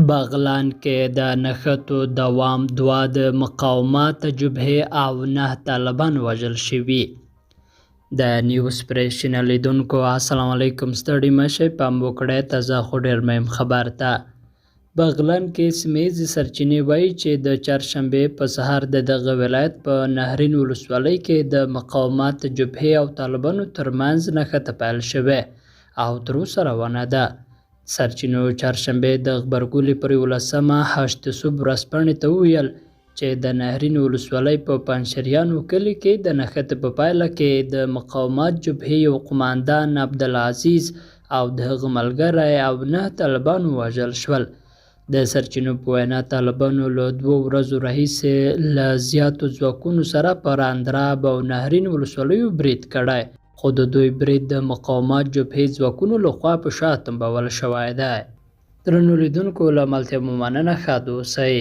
بغلان کې د نښتو دوام، دوه د مقاومت جبهې او نه طالبان وژل شوي. د نیوز پرېشنه لیدونکو السلام علیکم، ستړي مه شئ، پام وکړئ تازه خو ډېر مهم خبر ته. بغلان کې سیمه ییزې سرچینې وایي چې د چهارشنبې په سهار د دغه ولایت په نهرین ولسوالۍ کې د مقاومت جبهې او طالبانو ترمنځ نښته پیل شوې او تر اوسه روانه ده. سرچینو چهارشنبه د غبرګولي پر 11مه هشت صبح ورځپاڼې ته وویل چې د نهرین ولسوالۍ په پنجشریانو کلي کې د نښتې په پایله کې د مقاومت جبهې یو قوماندان عبدالعزیز او د هغه ملګری او نه طالبان ووژل شول. د سرچینو په وینا طالبانو له دوو ورځو راهیسې له زیاتو ځواکونو سره پر اندراب او نهرین ولسوالیو برید کړی، خو د دوی برید د مقاومت جبهې ځواکونو له خوا په شا تمبول شوی دی. درنو لیدونکو، له ملتیا مو مننه، ښاد اوسئ.